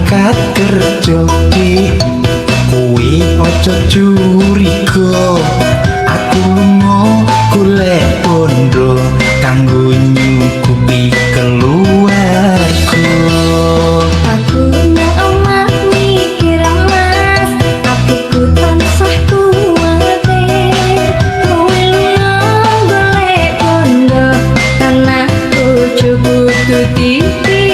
mangkat kerja, Dik. Kowe aja curiga. Aku lunga golek bondo kanggo nyukupi keluarga. Aku nang omah mikir, Mas, atiku tansah kuwatir. Kowe lunga golek bondo karena bojo kudu dipikir.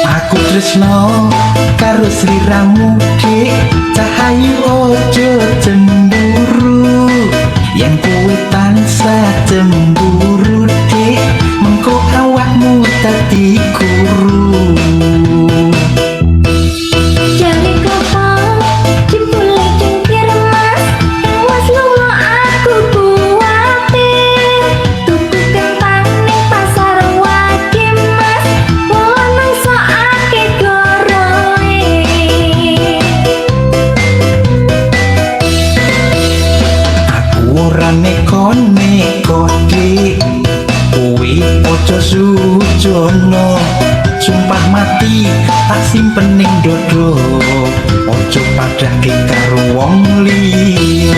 Aku tresno karo sliramu, Dik. Cahayu ojo cemburu. Yen kowe tansah cemburu, Dik, mengko awakmu dadi kuru. Jare klopo jebule cengkir, Mas. Awas lunga aku kuwatir. Tuku kentang ning pasar wage, Mas. Wong lanang sakake goroe. Aku ora neko-neko, Dik. Kowe aja sujono. Sumpah mati tak simpen ning dodo. Aja padhake karo wong liya.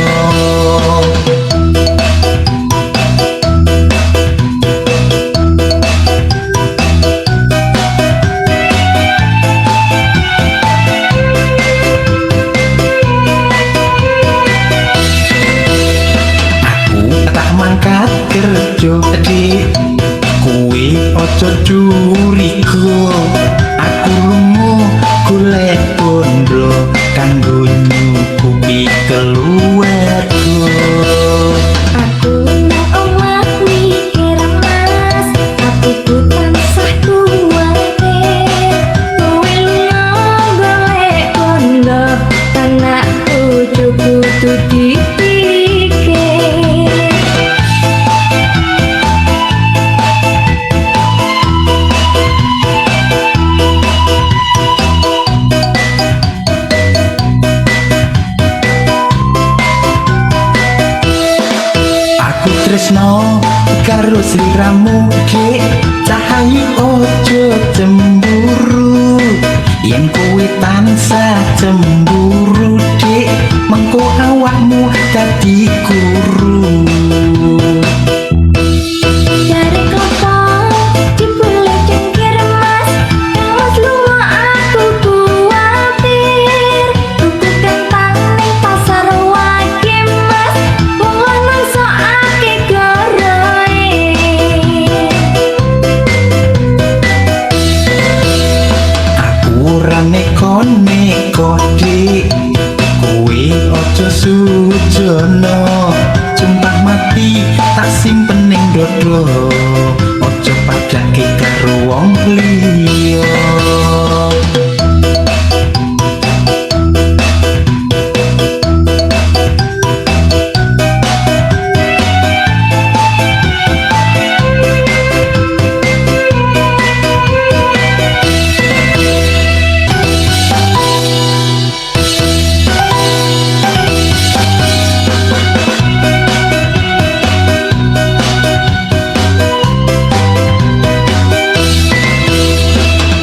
Aku tak mangkat kerja, Dik. Kowe aja curiga. Aku lunga golek bondo kanggo nyukupi keluarga. Aku nang omah mikir, Mas, atiku tansah kuwatir. Kowe lunga golek bondo karena bojo kudu dipikir. Aku tresno karo sliramu, Dik. Cahayu ojo cemburu. Yen kowe tansah cemburu, Dik, mengko awakmu dadi kuru. Jare klopo jebule cengkir, Mas. Awas lunga aku kuwatir. Tuku kentang ning pasar wage, Mas. Wong lanang sakake goroe. Aku ora neko-neko, Dik. Kowe aja sujono. Sumpah mati tak simpen ning dodo. Aja padhake karo wong liya.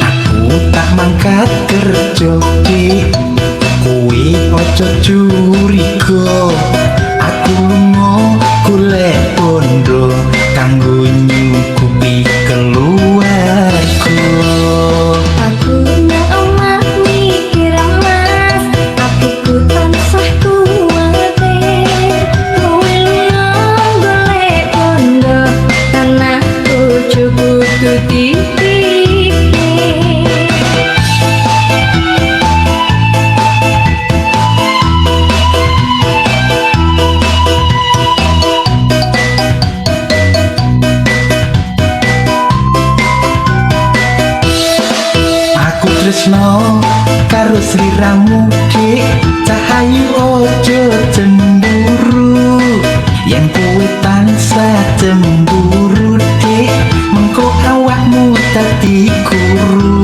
Aku tak mangkat kerja, Dik. Kowe aja curiga. Aku lunga golek bondo kanggo nyukupi keluarga. Aku nang omah mikir, Mas, atiku tansah kuwatir. Kowe lunga golek bondo karena bojo kudu dipikir. Aku tresno karo sliramu, Dik. Cahayu ojo cemburu. Yen kowe tansah cemburu, Dik, mengko awakmu dadi kuru.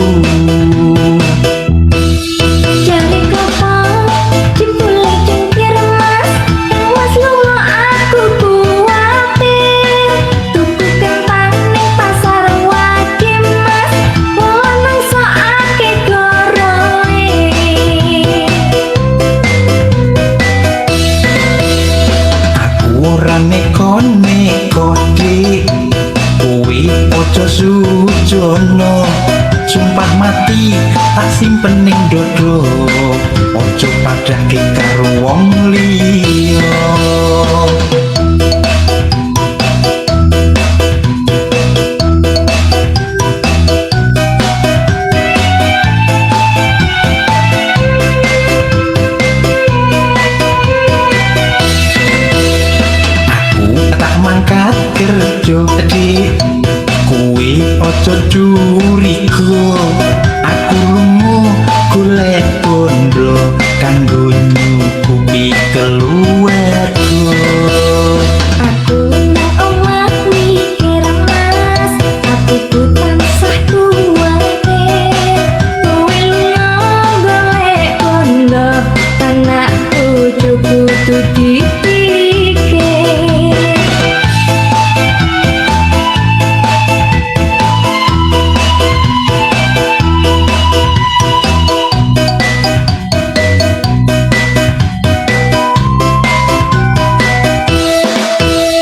simpen ning dodo, ojo padhake karo wong liya. Aku tak mangkat kerja dik, kowe aja curiga. Aku lunga golek bondo kanggo nyukupi keluarga. Aku nang omah mikir mas, atiku tansah kuwatir. Kowe lunga golek bondo, anak bojo kudu dipikir.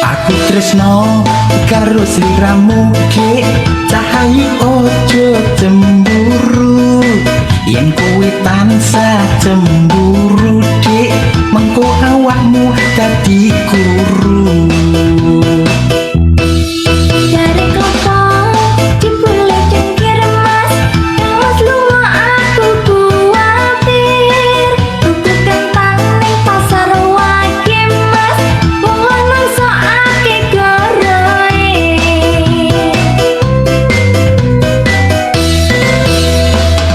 Aku tresno karo sliramu dik, cahayu ojo cemburu. Yen kowe tansah cemburu dik, mengko awakmu dadi kuru. Jare klopo jebule cengkir mas, kang lunga aku kuwatir. Tuku kentang ning pasar wage mas, wong lanang sok akeh goroe.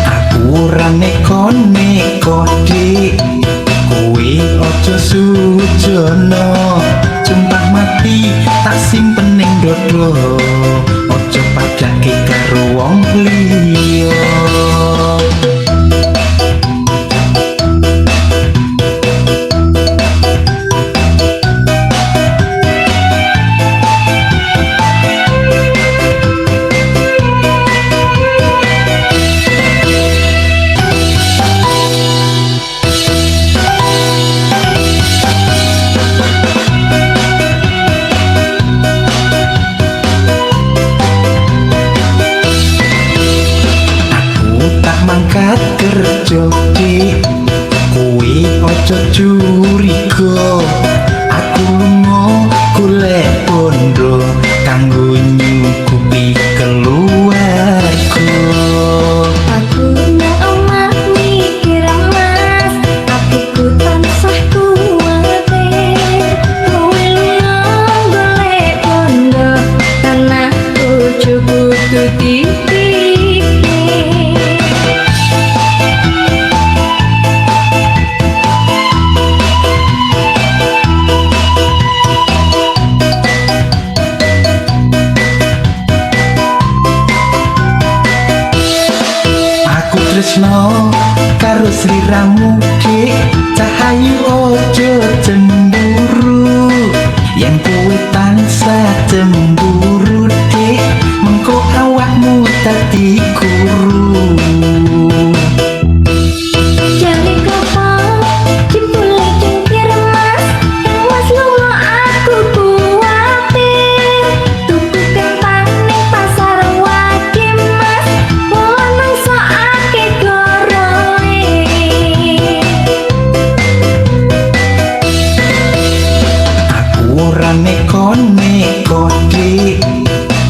Aku ora neko-neko dik, kowe aja sujono. Sumpah mati tak simpen ning dodo, aja padhake karo wong liya. Aku tak mangkat kerja dik, kowe aja curiga. Aku lunga golek bondo kanggo nyukupi keluarga. Aku nang omah mikir mas, atiku tansah kuwatir. Kowe lunga golek bondo, anak bojo kudu dipikir. Aku tresno karo sliramu dik, cahayu ojo cemburu. Yen kowe tansah cemburu dik, mengko awakmu dadi kuru. Jare klopo jebule cengkir mas, kang mas lunga aku kuwatir. Tuku kentang ning pasar wage mas, wong lanang sok akeh goroe. Aku ora neko-neko dik,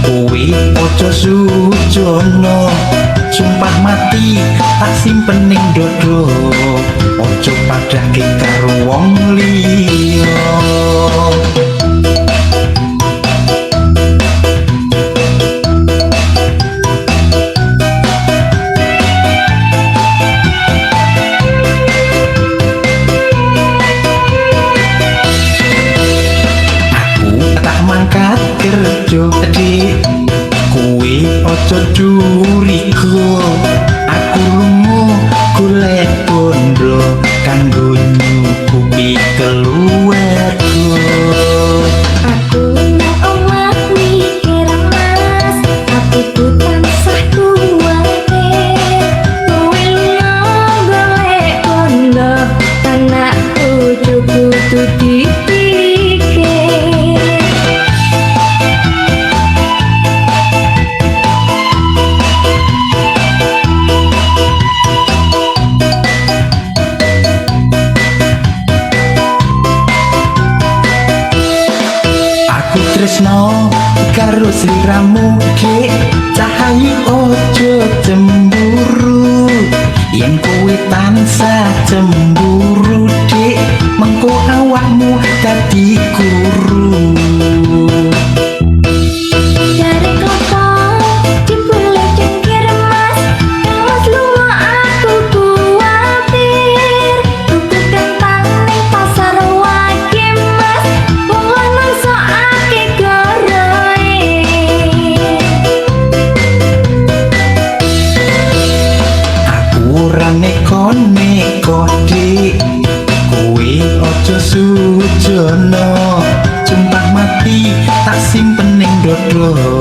kowe aja sujono. Sumpah mati tak simpen ning dodo, aja padhake karo wong liya. Aku tak mangkat kerja dik, kowe aja curiga. Aku lunga golek bondo kanggo nyukupi keluarga. Tresno karo sliramu, Dik Cahayu, ojo cemburu. Yen kowe tansah cemburu, Dik, mengko awakmu dadi kuru. Jare klopo jebule cengkir mas. Kang Mas lunga aku kuwatir. Tuku kentang ning pasar wage, Mas. Wong lanang sok akeh gorohe. Aku ora neko-neko, Dik, kowe aja sujono. Sumpah mati tak simpen ning dodo.